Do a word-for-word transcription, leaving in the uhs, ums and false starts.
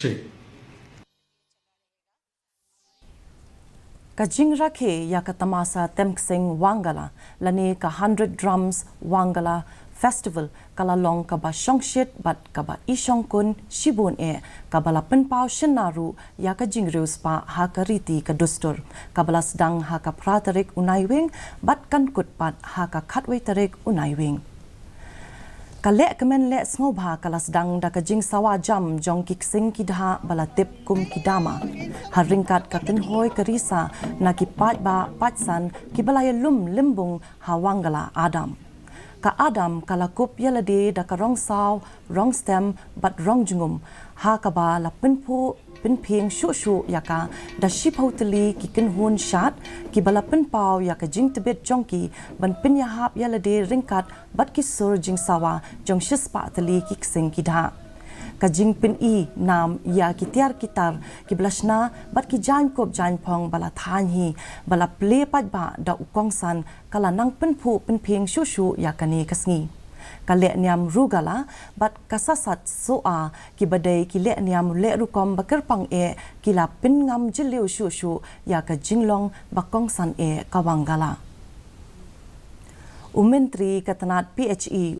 Ka jingrakhe ïa ka tamasa Temkseng Wangala lane ka Hundred Drums Wangala Festival ka la long kaba shongshit bad kaba i shongkun shibun eh, kaba la pynpaw shynna ruh ïa ka jingriewspah ha ka riti ka dustur, kaba la sdang ha ka phra tarik u Naiwieng bad kan kut pat ha ka khatwei tarik u Naiwieng. Ka lehkmen leh sngewbha ka la sdang da ka jingsawa jam jong ki ksing ki dhah ba la tip kum ki dama, ha ryngkat ka kynhoi ka risa na ki paidbah paidsan kiba la ïalum lymbung ha Wangala Adam. Ka Adam ka la kup ïalade da ka rong saw, rong stem bad rong jngum, ha kaba la pynphuh pynphieng shuh shuh ïa ka da shiphew tylli ki kynhun shad kiba la pynpaw ïa ka jingtbit jong ki ban pynïahap ïalade ryngkat bad ki sur jingsawa jong shispah tylli ki ksing ki dhah. Ka jingpyni nam ïa ki tiar ki tar kiba la shna bad ki jaiñkup jaiñphong ba la thaiñ hi, ba la plie paidbah da u kongsan, ka la nang pynphuh pynphieng shuh shuh ïa kane ka sngi. Ka lehniam Rugala bad ka sasat Soa kiba dei ki lehniam leh rukom ba kyrpang eh ki la pynngam jylliew shuh shuh ïa ka jinglong ba kongsan eh ka Wangala. U Myntri ka tnat P H E